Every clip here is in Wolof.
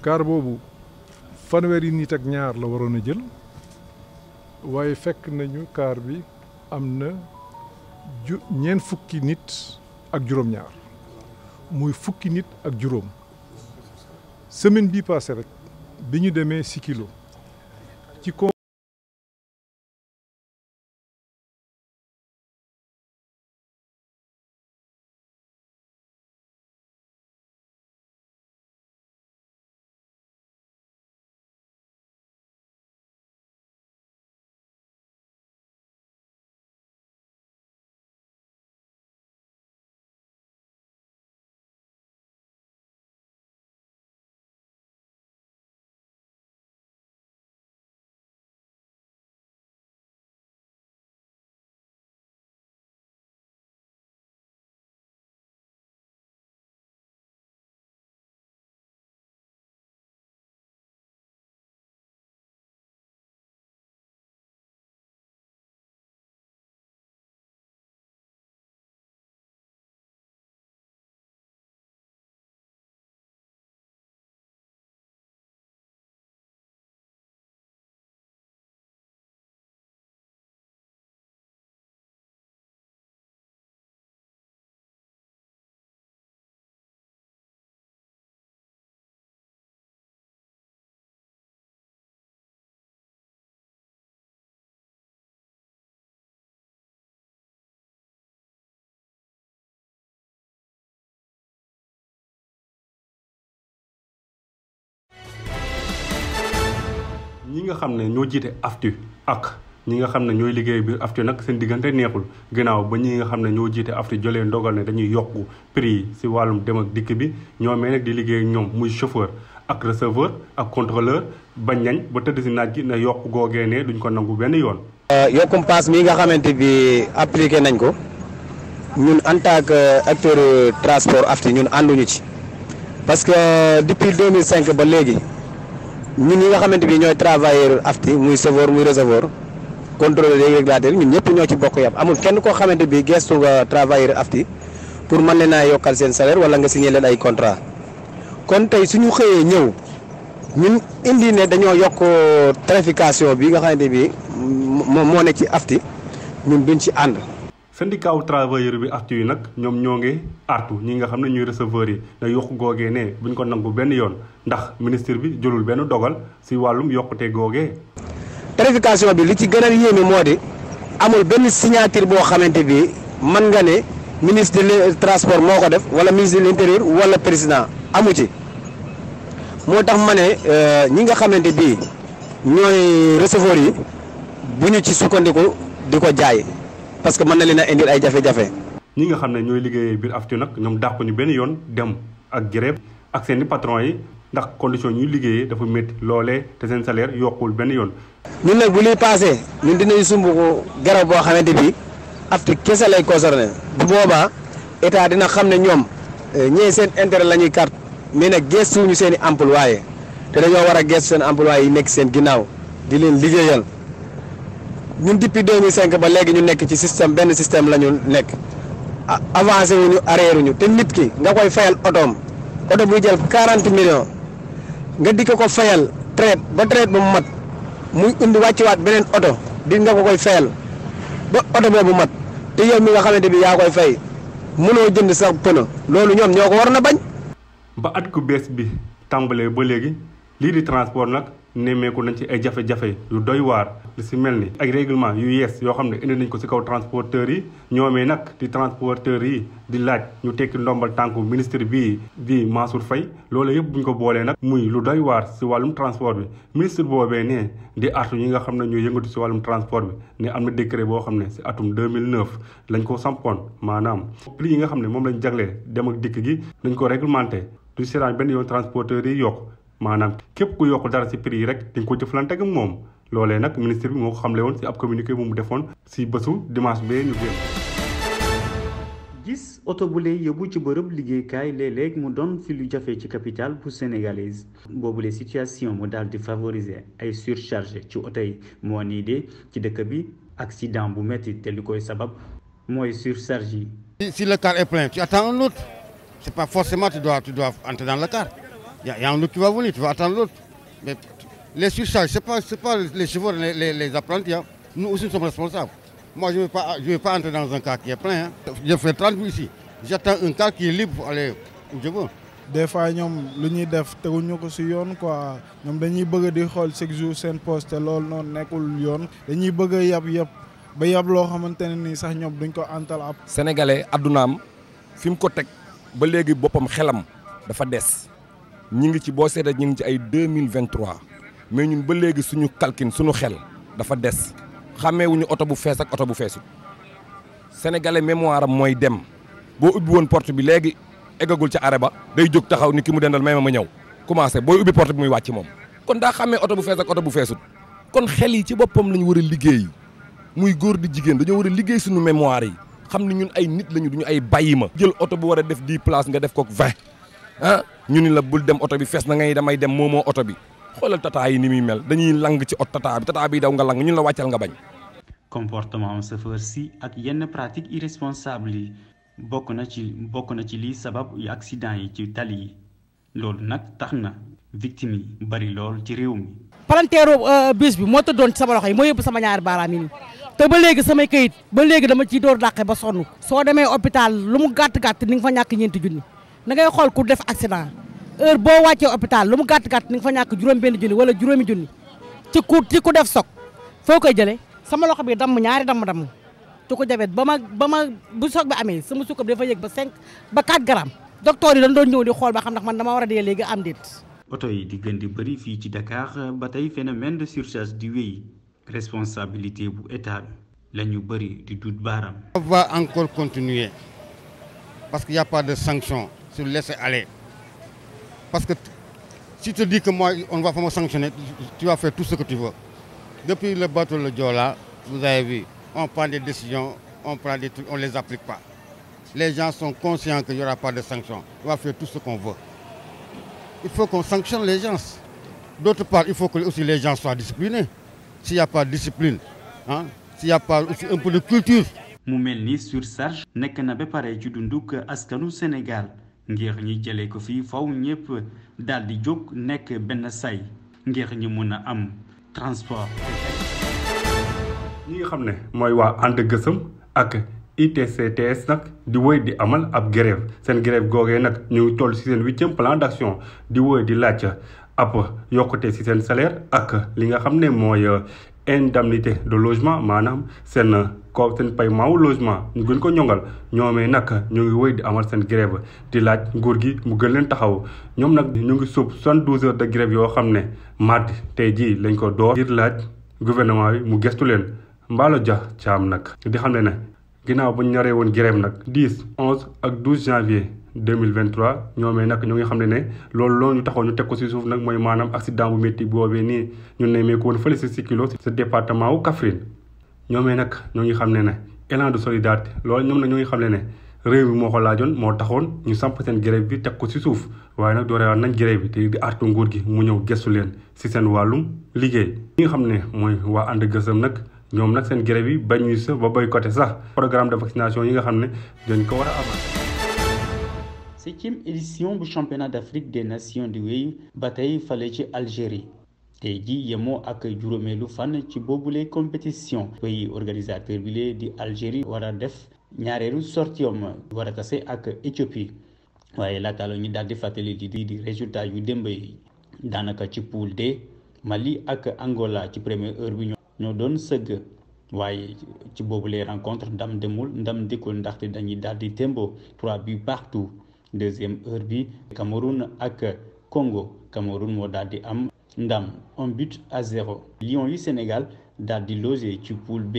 car boobu fanweeri nit ak ñaar la waroon a jël waaye fekk nañu car bi am na ñeent fukki nit ak juróom-ñaar muy fukki nit ak juróom semaine bii passé rek bi ñu demee Sikilo ci ñi nga xam ne ñoo jiite AFTU ak ñi nga xam ne ñooy liggéey biir AFTU nag seen diggante neexul gannaaw ba ñi nga xam ne ñoo jiite AFTU jëlee ndogal ne dañuy yokku prix yi si wàllum dem ak dikk bi ñoomee nag di liggéey ak ñoom muy chauffeur ak receveur ak contrôleur bañ nañ ba tëdd si naaj gi ne yokku googee ne duñ ko nangu benn yoon. yokkum paas mi nga xamante bi appliqué nañ ko ñun en tant que acteur transport AFTU ñun ànduñu ci parce que depuis 2005 ba léegi. ñun ñi nga xamante bi ñooy travailleur AFTU muy chauffeur muy receveur contrôleur yeeg régulateur ñun ñëpp ñoo ci bokk yam amul kenn koo xamante bi gestu nga travailleur AFTU pour mën leen a yokkal seen salaire wala nga signé leen ay contrat kon tey suñu xëyee ñëw ñun indi ne dañoo yokk tarification bi nga xamante bi moo ne ci AFTU ñun duñ ci ànd. syndicat wu travailleur bi AFTU yi nag ñoom ñoo ngi artu ñi nga xam ne ñuy receveur yi na yokku googee ne buñ ko nangu benn yoon ndax ministre bi jëlul benn dogal si wàllum yokkute googee. tarification bi li ci gën a yéeme moo di amul benn signature boo xamante bi mën nga ne ministre de transport moo ko def wala ministre de l'intérieur wala président amu ci moo tax ma ne ñi nga xamante bi ñooy receveur yi bu ñu ci sukkandiku di ko jaay. parce que mën na leen a indil ay jafe-jafe. ñi nga xam ne ñooy liggéeyee biir AFTU nag ñoom dàq ñu benn yoon dem ak grève ak seen i patron yi ndax condition ñuy liggéeyee dafa métti loolee te seen salaire yokkul benn yoon. ñun nag bu liy passé ñun dinañ sumb ko garab boo xamante bi AFTU kese lay concerné bu boobaa état dina xam ne ñoom ñee seen intérêt la ñuy carte mais nag gestuñu seen i employé te dañoo war a gestu seen employé yi nekk seen ginnaaw di leen liggéeyal. ñun depuis 2005 ba léegi ñu nekk ci benn système la ñu nekk avancé wuñu arrière wuñu te nit ki nga koy fayal otoom oto buy jël 40 millions nga di ko fayal traite ba mu mat muy indi wàcciwaat beneen oto di nga ko koy fayal ba oto boobu mat te yow mi nga xamante bi yaa koy fay mënoo jënd sax pneu loolu ñoom ñoo ko waroon a bañ. ba at ku bees bi tàmbalee ba léegi lii di transport nag nemmeeku nañ ci ay jafe-jafe yu doy waar li si mel ni ay règlement yu yees yoo xam ne indi nañ ko si kaw transporteurs yi ñoomee nag di transporteurs yi di laaj ñu tekki ndombal tànku ministre bii di Mansour Faye loolu yëpp buñ ko boolee nag muy lu doy waar si wàllum transport bi ministre boobee ne di artu ñi nga xam ne ñooy yëngatu si wàllum transport bi ne am na décret boo xam ne si atum 2009 lañ ko sampoon maanaam prix yi nga xam ne moom lañ jaglee dem ak dikk gi dañ ko réglementé du siraan benn yoon transporteurs yi yokk maanaam képp ku yokk dara ci prix yi rek dañ ko jëflante ak moom loolee nag ministre bi moo ko xamle woon ci ab communiqué bu mu defoon ci bésu dimanche bee ñu génn. gis oto bu lay yóbbu ci bërëb liggéeykaay léeg-léeg mu doon fi lu jafe ci capitale bu sénégalaise boobule situation mu daal di favoriser ay surcharge ci oto yi moo nii de ci dëkk bi accident bu métti te li koy sabab mooy surcharge yi. Si le car est plein tu attends un autre c'est pas forcément tu dois entrer dans le car. y a un autre qui va venir, tu vas attendre l'autre. Mais les surcharges, c'est pas les chauffeurs, les apprentis. Hein. Nous aussi, nous sommes responsables. Moi, je ne vais pas entrer dans un car qui est plein. Hein. Je fais 30 minutes ici. J'attends un car qui est libre pour aller où je veux. Des fois ñoom lu ñuy def teguñu ko ci yoon quoi ñoom dañuy bëgg di xool chaque jour seen poste te loolu noonu nekkul yoon dañuy bëgg a yab ba yab loo xamante ne nii sax ñoom duñ ko antal ab. sénégalais addunaam fi mu ko teg ba léegi boppam xelam dafa des ñi ngi ci boo seetee ñi ngi ci ay 2023 mais ñun ba léegi suñu calcul suñu xel dafa des xàmmeewuñu oto bu fees ak oto bu feesul sénégalais mémoire am mooy dem boo ubbi woon porte bi léegi. eggagul ca arrêt ba day jóg taxaw ni ki mu dendal may ma ñëw commencé booy ubbi porte bi muy wàcc moom kon daa xamee oto bu fees ak oto bu feesut kon xel yi ci boppam lañu war a liggéey muy góor di jigéen dañoo war a liggéey suñu mémoire yi xam ni ñun ay nit lañu duñu ay bàyyi ma jël oto bu war a def 10 places nga def ko 20 ah ñu ni la bul dem oto bi fees na ngay damay dem moomoo oto bi xoolal tata yi ni muy mel dañuy lang ci oto tata bi daw nga lang ñun la wàccal nga bañ. comportement chauffeur si ak yenn pratique irresponsable yi bokk na ci lii sabab yu accident yi ci tali yi loolu nag tax na victime yi bari lool ci réew mi. palanteeru bus bi moo tëddoon ci sama loxo yi moo yóbbu sama ñaari baaraam yi nii te ba léegi samay kayit ba léegi dama ciy door dàqe ba sonn. soo demee hôpital lu mu gàtt ni nga fa ñàkk ñeenti junni na ngay xool ku def accident heure boo wàccee hôpital lu mu gàtt ni nga fa ñàkk juróom-benn junni wala juróomi junni ci ku def soog foo koy jëlee sama loxo bi damm ñaari damm. tu ko jabet ba ma bu soog bi amee sama sukkar dafa yëg ba 5 ba 4 grammes docteur yi dañ doon ñëw di xool ba xam ndax man dama war a dee léegi am déet. oto yi di gën di bëri fii ci Dakar ba tey phénomène de surcharge di wéy responsabilité bu état bi la ñu bëri di dut baaram. On va encore continuer parce qu'il n'y a pas de sanction sur laisser aller parce que si tu dis que moi on va me sanctionner tu vas faire tout ce que tu veux depuis le bateau le Joola vous avez vu. On prend des décisions, on prend des trucs, on ne les applique pas. Les gens sont conscients qu'il n'y aura pas de sanctions. On va faire tout ce qu'on veut. Il faut qu'on sanctionne les gens. D'autre part, il faut que aussi les gens soient disciplinés. S'il n'y a pas de discipline, hein, s'il n'y a pas aussi un peu de culture. mu mel ni surcharge nekk na ba pare ci dunduk askanu Sénégal ngir ñi jëlee ko fii faw ñëpp daal di jóg nekk benn say ngir ñi mun a am transport. ñi nga xam ne mooy waa ànd gësëm ak ITCTS nag di woy di amal ab grève seen grève googee nag ñu ngi toll ci seen 8e plan d'action di woy di laaj ab yokkute ci seen salaire ak li nga xam ne mooy indemnité de logement maanaam seen paiement wu logement ñu gën ko ñongal ñoomee nag ñu ngi woy di amal seen grève di laaj nguur gi mu gën leen taxaw ñoom nag ñu ngi sóob 72 heures de grève yoo xam ne mardi tey jii lañ ko door ngir laaj gouvernement bi mu gestu leen. Mballo Dia Thiam nag di xam ne ginnaaw bu ñu ñoree woon grève nag 10 11 ak 12 janvier 2023 ñoomee nag ñu ngi xam ne loolu ñu taxaw ñu teg ko ci suuf nag mooy maanaam accident bu métti boobee nii ñu nemmeeku woon fële ci Sikilo ci département wu Kaffrine ñoomee nag ñu ngi xam ne élan de solidarité loolu ñoom nag ñu ngi xam ne réew mi moo ko laajoon moo taxoon ñu samp seen grève bi teg ko ci suuf waaye nag dooreewaat nañ grève bi te di artu nguur gi mu ñëw gestu leen ci seen wàllum liggéey ñi nga xam ne mooy waa ànd gësëm nag ñoom nag seen grève yi bañ ñu sa ba boycotté sax programme de vaccination yi nga xam ne dañ ko war a amal. 7e édition bu championnat d'Afrique des nations di wéy ba tey fale ci Algérie tey ji yemoo ak juróomeelu fan ci boobule compétition pays organisateur bi lee di Algérie war a def ñaareelu sortiom war a tase ak Éthiopie waaye laataaloo ñu daal di fàttali di résultat yu démb yi daanaka ci poule D Mali ak Angola ci première heure bi ñoo doon sëgg waaye ci boobu les rencontres ndam demul ndam dikkul ndaxte dañuy daal di tembo 3 buts partout deuxième heure bi Cameroun ak Congo Cameroun moo daal di am ndam 1-0 Lions yu Sénégal daal di logé ci poule B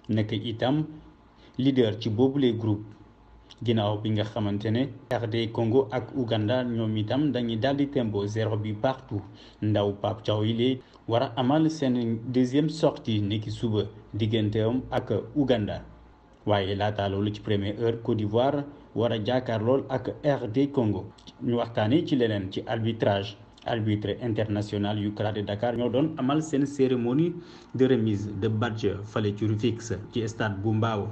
nekk itam leader ci boobu les groupe ginnaaw bi nga xamante ne RD Congo ak Ouganda ñoom itam dañuy daal di tembo 0 buts partout ndaw Pape Thiaw yi war a amal seen deuxième sortie niki suba digganteem ak Ouganda waaye laata loolu ci première heure Côte d'Ivoire war a jàkkaarlool ak RD Congo ñu waxtaanee ci leneen ci arbitre international yu CRA de Dakar ñoo doon amal seen cérémonie de remise de badge fale ci Rufisque ci stade bu Mbao.